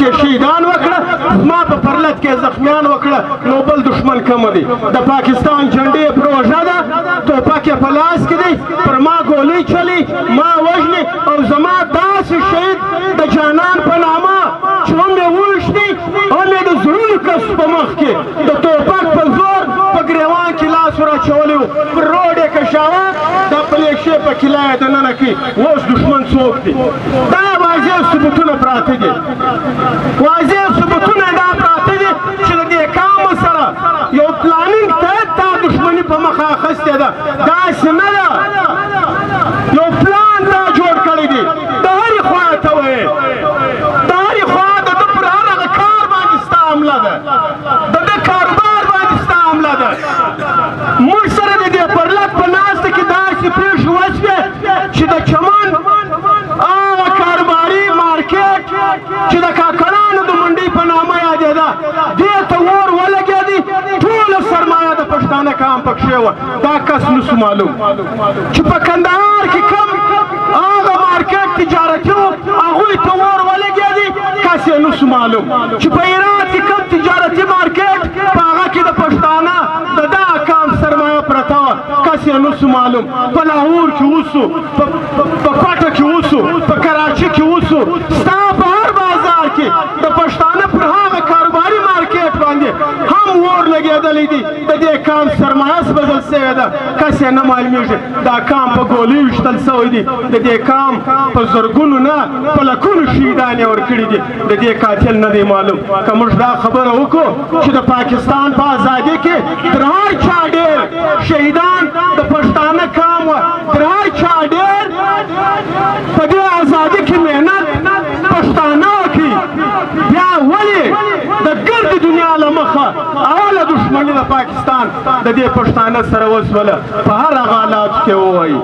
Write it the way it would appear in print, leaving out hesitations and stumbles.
کې شهیدان وکړه، زما په پرلت کې زخمیان وکړه، نو بل دښمن کم دی؟ د پاکستان جنډې پروژه ده، ټوپک یې په لاس کې دی، پر ما ګولۍ چلی، ما وژني، او زما داسې شهید د جانان په نامه چې هم یې وویشتي، هم یې د زړونو کس په مخ کې د ټوپک په زور په ګریوان کې لاس ور اچولی و، پر روډ یې کشاوه، د پلېښې په کلا یې دننه کړي. اوس دښمن څوک دی؟ دا واضح ثبوتونه پراته دي، واضح ثبوتونه دا پراته دي چې د دې کام سره یو پلانینګ ته دا دښمني په مخه اخیستې ده. داسې نه ده، یو پلان دا جوړ کړی دی. د هرې خوا ته وایې، د هرې خوا د ده پر هر هغه کار باندې ستا حمله ده، د ده کاروبار باندې ستا حمله ده. موږ سره د دې پرلت په ناسته کې داسې پېښې وشوې چې د چمن هغه کاروباري مارکیټ چې د کاکړانو د منډۍ په نامه یادېده، دې ته اور ولګېدی، ټوله سرمایه د پښتانه کام پکښې وه. دا کس نسو معلوم چې په کندهار کې کم هغه مارکیټ تجارتي و، هغوی ته اور ولګېدی، کس یې نسو معلوم چې په هرات کې کم تجارتي مارکیټ، په هغه کې د پښتانه د دا کام سرمایه پرته وه، کس یې نسو معلوم. په لاهور کې وسو، په کوټه کې وسو، په کراچي کې وسو، ستا په هر بازار کې د پښتانه پر هغه کاروباري مارکیټ باندې هم اور لګېدلی دی. د دې کام سرمایه سوځل سوې ده، کس یې نه معلومیږي. دا کام په ګولیو ویشتل سوی دی، د دې کام په زرګونو نه په لکونو شهیدان یې ورکړي دي، د دې قاتل نه دی معلوم. که موږ دا خبره وکړو چې د پاکستان په ازادي کې تر هر چا ډېر شهیدان د پښتانه کام وه، تر هر چا ډېر په دې ازادي کې محنت پښتانه وکړي، بیا ولې د ګرد دنیا له مخه اوله دښمني د پاکستان د دې پښتانه سره وسوله؟ په هر هغه حالاتو کې ووایي.